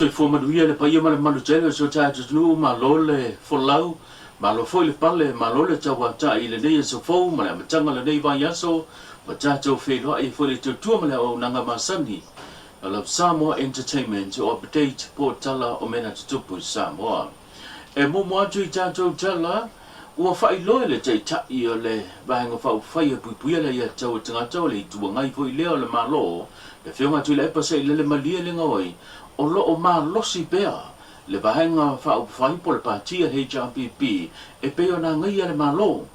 Soifua manuia le paia ma le mamalu tele o si o tatou atunuu, malo le folau, malo foi le pale, malo le tauatai i lenei aso fou ma le amataga o lenei vaiaso ua tatou feiloai ai foi i le tautua ma le auaunaga masani a Love Samoa Entertainment o Update po o Tala o Mea na Tutupu i Samoa. E muamua atu i tatou tala, ua faailoa e le Taitai o le Vaega Faaupufai e Puipuia le Aiatatau a Tagata o le Itu Agai foi lea o le Malo, le Afioga Tuilaepa Sailele Malie Legaoi, O lo o malosi pea le Vaega Faaupufai po o le Pati a le HRPP e pei ona agaia le Malo.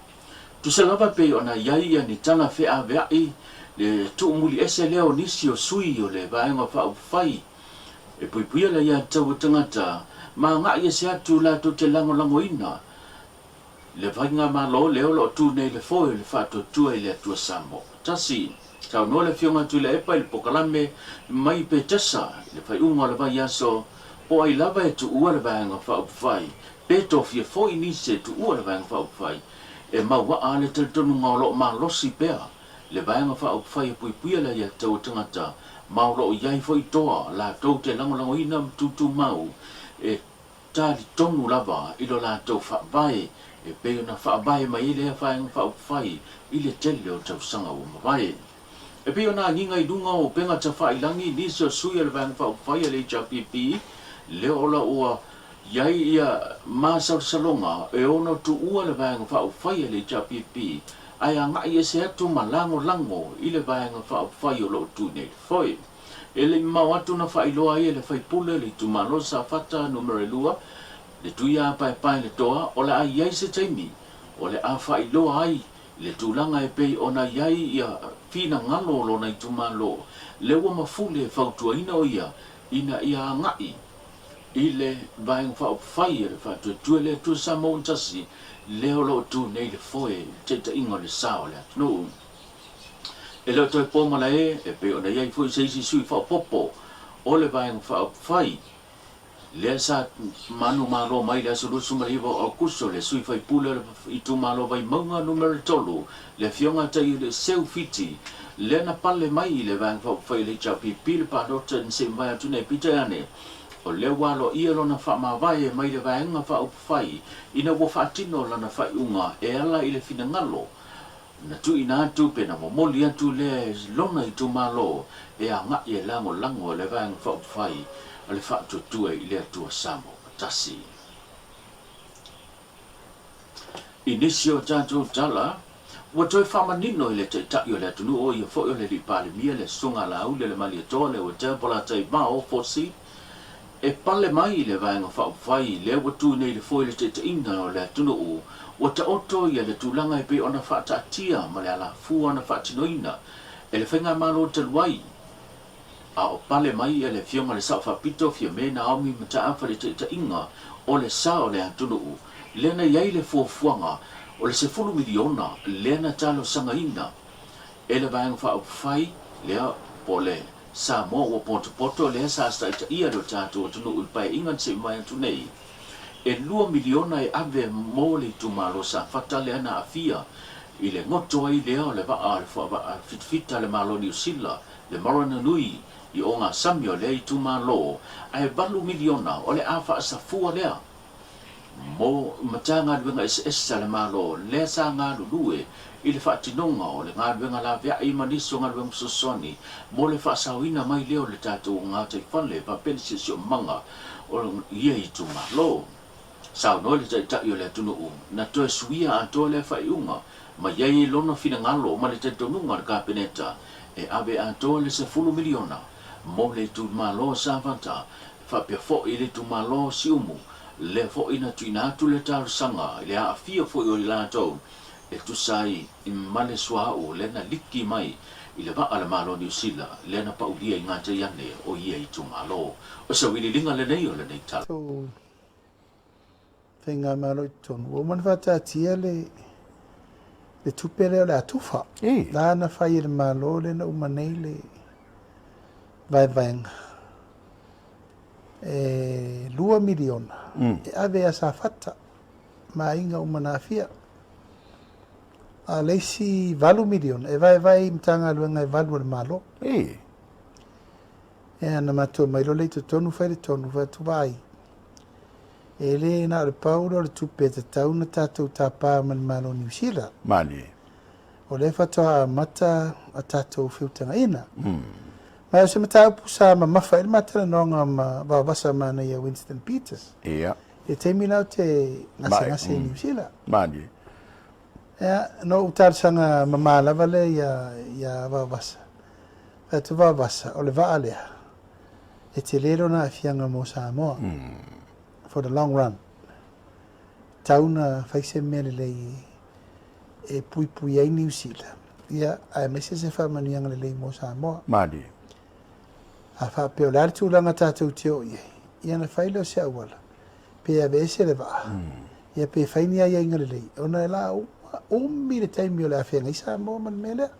Tusa lava pei ona i ai ni tala feaveai le tuumuliese lea o nisi o sui o le Vaega Faaupufai e puipuia le aiatatau a tagata ma agai ese atu latou te lagolagoina le Faigamalo lea o lo o tu nei i le foe o le Faatuatua i le Atua Samoa. Tasi, saunoa le Afioga Tuilaepa i le pokalame mai Petesa i le faaiuga o le vaiaso, po ai lava e tuua le Vaega Faaupufai, pe tofia foi nisi e tuua le Vaega Faaupufai, e mauaa le talitonuga o lo o malosi pea le Vaega Faaupufai e puipuia le aiatatau a tagata ma o lo o i ai foi toa latou te lagolagoina ma tutumau e talitonu lava i lo latou faavae e pei ona faavae mai ai lea Vaega Faaupufai i le tele o tausaga ua mavae. E pei ona agiga i luga o upega tafailangi nisi o sui o le Vaega Faaupufai a le HRPP, lea ola ua i ai ia masalosaloga e ono tuua le Vaega Faaupufai a le HRPP ae agai ese atu ma lagolago i le Vaega Faaupufai o lo o tu nei le foe. E le i mamao atu na faailoa ai e le faipule o le itumalo Safata Numera 2, le Tuia Paepae le Toa, o le a i ai se taimi o le a faailoa ai le tulaga e pei ona i ai ia finagalo o lona itumalo, lea ua mafule e fautuaina o ia ina ia agai i le Vaega Faaupufai a le Faatuatua i le Atua Samoa Tasi, lea o lo o tu nei le foe i le taitaiga o le sa o le atunuu. E le o toe po malae e pei ona i ai foi se isi sui faaopoopo o le Vaega Faaupufai lea sa manumalo mai i le aso 29 o Aokuso, le sui faipule o le itumalo Vaimauga Numera 3, le Afioga Taiele Seu Fiti, lea na pale mai i le Vaega Faaupufai a le HRPP le palota na se i mavae atu nei. Peitai ane, o lea ua aloaia lona faamavae mai le Vaega Faaupufai ina ua faatino lana faaiuga e ala i le finagalo Na tuuina atu pe na momoli atu lea e lona itumalo e agai e lagolago e le Vaega Faaupufai a le Faatuatua i le Atua Samoa Tasi. I nisi o tatou tala, ua toe faamanino i le Taitai o le atunuu o ia foi o le Alii Palemia le Susuga a Laauli le Malietoa Leuatea Polataivao Fosi E pale mai le Vaega Faaupufai lea ua tu nei i le foe i le taitaiga o le atunuu, ua taoto ia le tulaga e pei ona faataatia ma le alafua na faatinoina e le Faigamalo talu ai. A o pale mai ia le Afioga i le Sao Faapito Fiame Naomi Mataafa i le taitaiga o le sa o le atunuu, lea na i ai le fuafuaga o le 10 miliona lea na talosagaina e le Vaega Faaupufai lea po o le Samoa ua potopoto lea sa taitaia lo tatou atunuu i le paeaiga na se'i mai atu nei. E lua miliona e ave mo le itumalo Safata lea na aafia i le goto ai lea o le vaa a le vaa fitafita a le Malo o Niu Sila, le Mariner Nui, i ogasami o lea itumalo, ae 8 miliona o le a faasafua lea mo Matagaluega eseese a le Malo lea sa galulue i le faatinoga o le galuega laveai ma nisi o galuega fesoasoani mo le faasaoina mai lea o le tatou gataifale faapea le siosiomaga o ia itumalo. Saunoa le Taitai o le atunuu, na toe suia atoa lea faaiuga ma i ai lona finagalo ma le talitonuga o le Kapeneta e ave atoa le 10 miliona mo le itumalo o Safata faapea foi le itumalo o Siumu, lea foi na tuuina atu le talosaga i le aafia foi o i latou e tusa ai ma le suauu lea na liki mai i le vaa a le Malo o Niu Sila lea na paulia i gatai ane o ia itumalo. O se wililiga lenei o lenei tala. Tou faigamalo i totonu, ua uma ona faataatia le le tupe lea o le a tufa. La na fai e le Malo lea na uma nei le vaevaega e 2 miliona e ave ia Safata ma aiga uma na aafia. A o le isi 8 miliona e vaevae i Matagaluega e valu a le Malo. Ia, na matou omai loa lea i totonu fai le tonu, fai atu, Vaai, e le na o le pau lea o le tupe e tatau ona tatou tapa ma le Malo o Niu Sila. Malie. O lea faatoa amata a tatou feutagaina. Ma o se mataupu sa mamafa ai le ma talanoaga ma Vaovasa Manaia Winston Peters. Ia. I le taimi la ou te gasegase i Niu Sila. Malie. Ia, na ou talosaga mama lava lea ia, ia Vaovasa. Fai atu Vaovasa, o le vaa lea, e tele lona aafiaga mo Samoa. For the long run. Tau na fai se mea lelei e puipui ai Niu Sila, ia, aemaise se faamanuiaga lelei mo Samoa. Malie. A faapea o le a le tulaga tatou te oo i ai, ia ona fai lea o se auala, pe aveese le vaa, ia pe fai ni aiaiga lelei, ona e la uma, umi le taimi o le a feagai Samoa ma le mea lea.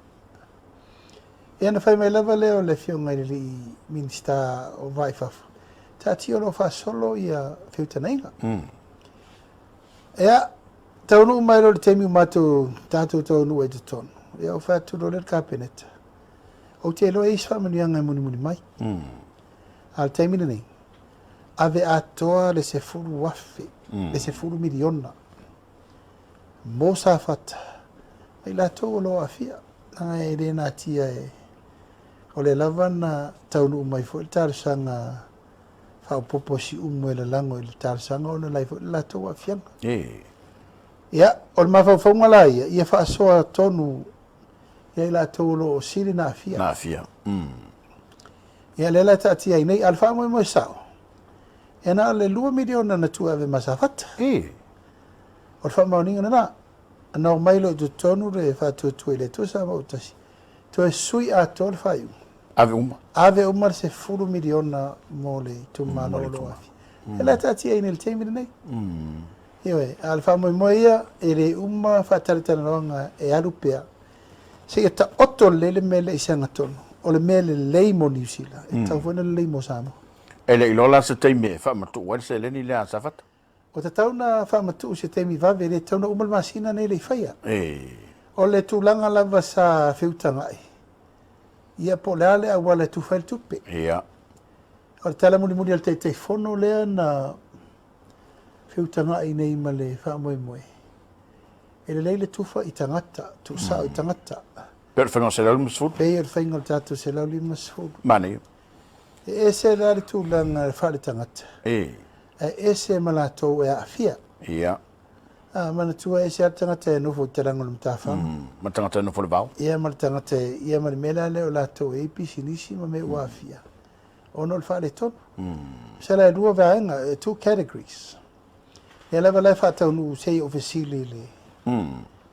Ia ona fai mai lava lea o le Afioga i le alii Minisita o Vaa i Fafo, taatia o lo o faasolo ia feutagaiga. Ia, taunuu mai loa i le taimi ua matou tatou taunuu ai i totonu, ia ou fai atu loa lea i le Kapeneta, ou te iloa e i ai se faamanuiaga e mulimuli mai. A o le taimi lenei, ave atoa le 10,000, le 10 miliona mo Safata ma i latou o lo o aafia, leaga e le natia e, o lea lava na taunuu mai foi le talosaga faaopoopo a Siumu e lalago i le talosaga ona la e i ai foi le latou aafiaga. Ia, o le mafaufauga la ia, ia faasoa tonu ia i latou o lo o sili na aafia. Na aafia. Ia, lea la e taatia ai nei, a o le faamoemoe sao, e na o le $2 miliona na tuu e ave ma Safata. O le faamaoniga lena. Na omai loa i totonu le faatuatua i le Atua Samoa ua tasi, toe sui atoa le faaiuga. Ave uma. Ave uma le 10 miliona mo le itumalo o lo o aafia. Ia la e taatia ai nei i le taimi lenei. Ioe, a o le faamoemoe ia, e le uma faatalatalanoaga e alu pea seia taoto lelei le mea lea i se agatonu. O le mea lelei mo Niu Sila, e tatau foi ona lelei mo Samoa. E le i iloa la se taimi e faamatuu ai le seleni lea a Safata? Ua tatau ona faamatuu se taimi vave, e le tatau ona uma le masina nei le i faia. O le tulaga lava sa feutagai, ia po o le a le auala e tufa ai le tupe. O le tala mulimuli a le Taitaifono lea na feutagai nei ma le faamoemoe, e lelei le tufa i tagata, tuusao i tagata. Pei o le faiga o le 150? Pei o le faiga o le tatou 150. Manaia. E ese la le tulaga faaletagata, ae ese ma latou e aafia. A, manatua e ese lava le tagata e nofo i talaga o le matafaga. Ma le tagata e nofo i le vao. Ia, ma le tagata e, ia ma le mea la lea o latou e i ai pisinisi ma mea ua aafia ona o le faaletonu. Masalo e lua vaega, two categories. Lea lava la e faataunuu se i ou fesili i le,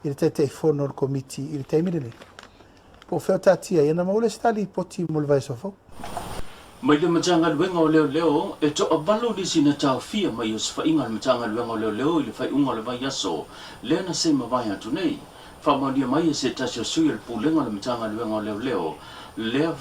i le Taitaifono o le Komiti i le taimi lenei, po o fea o taatia ai, ona maua lea o se ta lipoti mo le vaiaso fou. Mai le Matagaluega o Leoleo, e toavalu nisi na taofia mai osofaiga a le Matagaluega o Leoleo i le faaiuga o le vaiaso lea na se i mavae atu nei. Faamaonia mai e se tasi o sui o le Pulega o le Matagaluega o Leoleo lea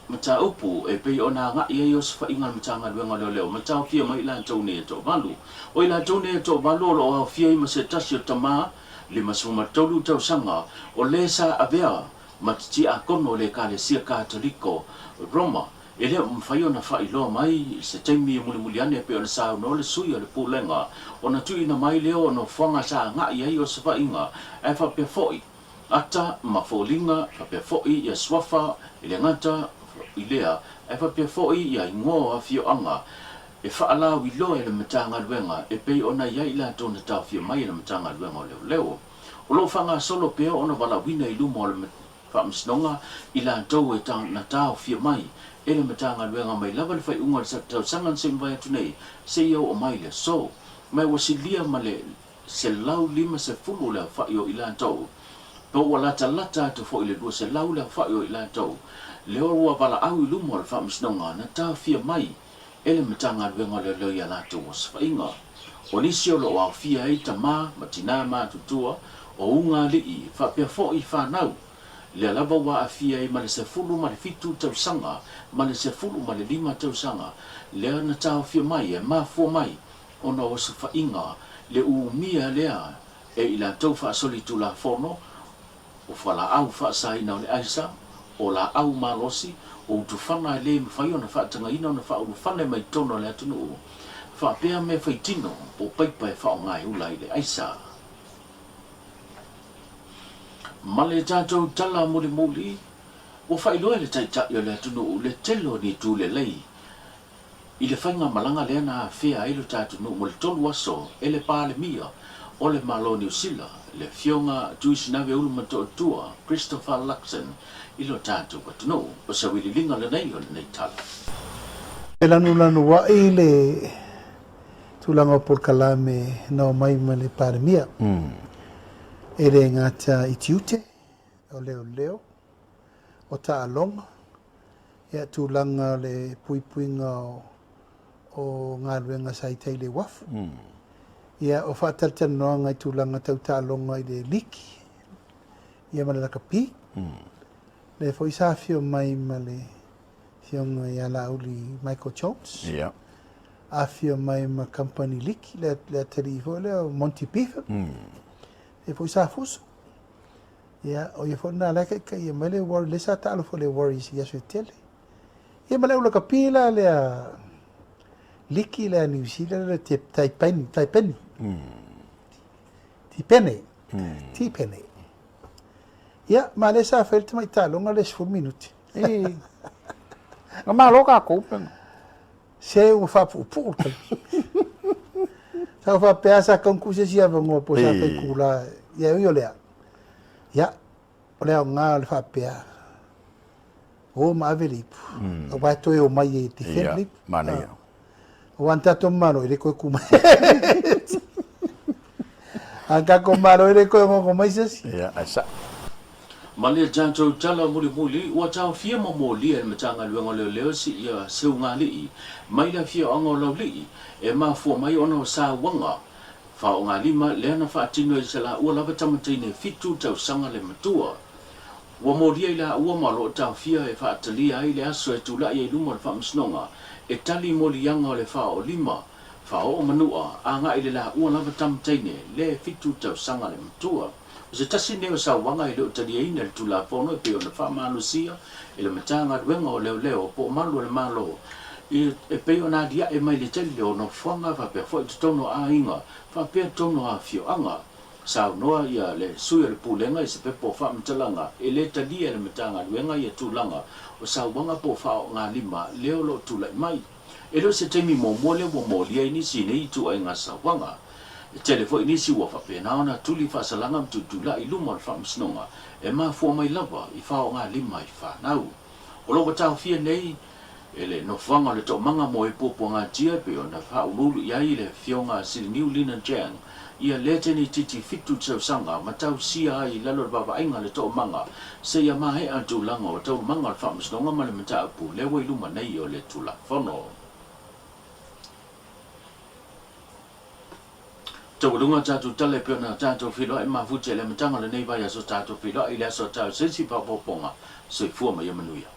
mataupu e pei ona agai ai osofaiga a le Matagaluega o Leoleo ma taofia mai i latou nei e toavalu. O i latou nei e toavalu o lo o aofia ai ma se tasi o tama 53 tausaga o le sa avea ma Tiakono o le Ekalesia Katoliko Roma. E le o mafai ona faailoa mai i se taimi e mulimuli ane e pei ona saunoa le sui o le Pulega ona tuuina mai lea o nofoaga sa agai ai osofaiga ae faapea foi ata ma foliga, faapea foi ia suafa i le gata i lea, ae faapea foi ia igoa o afioaga e faalauiloa e le Matagaluega e pei ona i ai i latou na taofia mai e le Matagaluega o Leoleo. O lo o faagasolo pea ona valaauina i luma o le Faamasinoga i latou e na taofia mai e le Matagaluega mai lava le faaiuga o le tausaga na se i mavae atu nei seia oo mai le aso. Ma ua silia ma le 150 le aofai o i latou, po ua latalata atu foi i le 200 le aofai o i latou, lea ua valaau i luma o le Faamasinoga na taofia mai e le Matagaluega o Leoleo i a latou osofaiga. O nisi o lo o aofia ai tama ma tinā matutua, o ugaalii, faapea foi fanau, lea lava ua aafia ai ma le 17 tausaga ma le 15 tausaga, lea na taofia mai e mafua mai ona o osofaiga le umia lea e i latou faasolitulafono, o fualaau faasaina o le aisa, o laau malosi, o utufana e le mafai ona faatagaina ona faaulufane mai totonu o le atunuu, faapea mea faitino po o paipa e faaaoga e ula ai le aisa. Ma le tatou tala mulimuli, ua faailoa e le Taitai o le atunuu le tele o ni itu lelei i le faigamalaga lea na afea ai lo tatou nuu mo le tolu aso e le Palemia o le Malo o Niu Sila, le Afioga Tuisinave Ulumotootua Christopher Luxon i lo tatou atunuu. O se auiliiliga lenei o lenei tala. E lanulanuai le tulaga o polokalame na omai ma le Palemia. E le gata i tiute, o leoleo, o taaloga, ia tulaga o le puipuiga o galuega sa i tai i le uafu. Ia o faatalatalanoaga i tulaga tau taaloga i le liki ia ma le lakapi. Lea foi sa afio mai ma le Afioga ia Laauli Michael Jones. Ia. Afio mai ma kamupani liki, le, le atalii foi lea o Monty Bevan. Lea foi sa fusu. Ia, o ia foi lena la e taitaia mai le Warriors, lea sa taalo foi le Warriors i aso e tele. Ia ma le au lakapi la lea liki lea New Zealand le te Taipeni, Taipeni. Tipene. Tipene. Ia, ma lea sa fai le tamai taaloga le 10 minute. Ee. Na malo tatou pe. Se ua faapuupuu le taimi. Sa ou faapea sa kaunku se isi avanoa po sa fai kula. Ia e ui o lea, ia, o le aoga o le faapea, o ma ave le ipu, aua e toe omai e defend le ipu. Manaia. Aua na tatou malo e le toe tu mai. A tatou malo e le toe gogo mai se isi. Ia, ae sao. Ma le tatou tala mulimuli, ua taofia ma molia e le Matagaluega o Leoleo ia Seugalii mai le afioaga o Laulii e mafua mai ona o sauaga faogalima lea na faatino i se laua lava tamateine fitu tausaga le matua. Ua molia i laua ma o lo o taofia e faatalia ai le aso e tulai ai i luma o le Faamasinoga e tali moliaga o le faaoolima faaoo manua agai i le laua lava tamateine le fitu tausaga le matua. O se tasi lenei o sauaga e le o taliaina e le Tulafono e pei ona faamalosia e le Matagaluega o Leoleo po o Malu o le Malo e pei ona aliae mai le tele o nofoaga faapea foi totonu o aiga faapea totonu o afioaga. Saunoa ia le Sui o le Pulega i se pepa o faamatalaga e le talia e le Matagaluega ia tulaga o sauaga po o faaoogalima lea o lo o tulai mai. E le o se taimi muamua lea ua molia ai nisi i nei ituaiga sauaga. E tele foi nisi ua faapena ona tuli faasalaga ma tuitulai i luma o le Faamasinoga e mafua mai lava i faogalima i fanau. O lo o ua taofia nei e le nofoaga o le Toomaga mo e Puapuagatia e pei ona faauluulu i ai le Afioga a Siliniu Lina Jiang ia Leteni Titi fitu tausaga ma tausia ai i lalo o le vaavaaiga a le Toomaga seia maea tulaga o taualumaga o le Faamasinoga ma le mataupu lea ua i luma nei o le Tulafono. Taualuga tatou tala e pei ona tatou feiloai mafutia i le amataga o lenei vaiaso tatou feiloai i le aso a taeao se isi faaopoopoga. Soifua ma ia manuia.